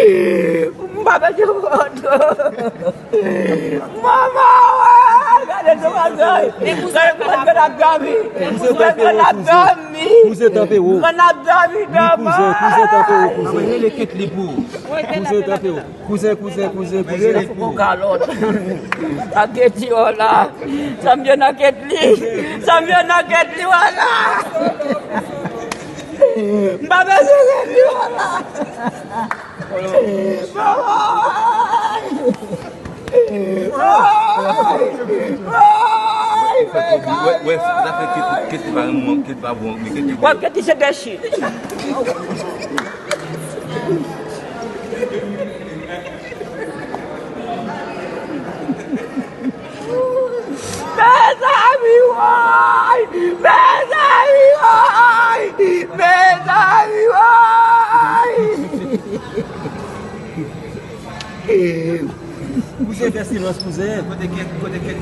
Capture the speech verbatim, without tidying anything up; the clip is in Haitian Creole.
M pa mete foto. Manman, wè, gade nou bagay. Gade kouzen k ap dòmi. Kouzen k ap dòmi. Kouzen tanpe wo. Kouzen ap dòmi, manman. Kouzen, kouzen tanpe wo, kouzen. Rele Ketly pou ou. Kouzen tanpe wo. Kouzen, kouzen, kouzen, kouzen. Rele pou ou. Kalòt. A Ketly, wala. Sa m jwenn nan Ketly. Sa m jwenn nan Ketly, wala. M pa bezwen Ketly, wala. Wè, wè, zafè Ketly, Ketly pa renmen, Ketly pa bon, men Ketly bon. Wè, Ketly se dechire. Mezanmi, woy! Mezanmi, woy! Mezanmi, woy! Kouzen fè silans, kouzen. Kote kèk, kote kèk.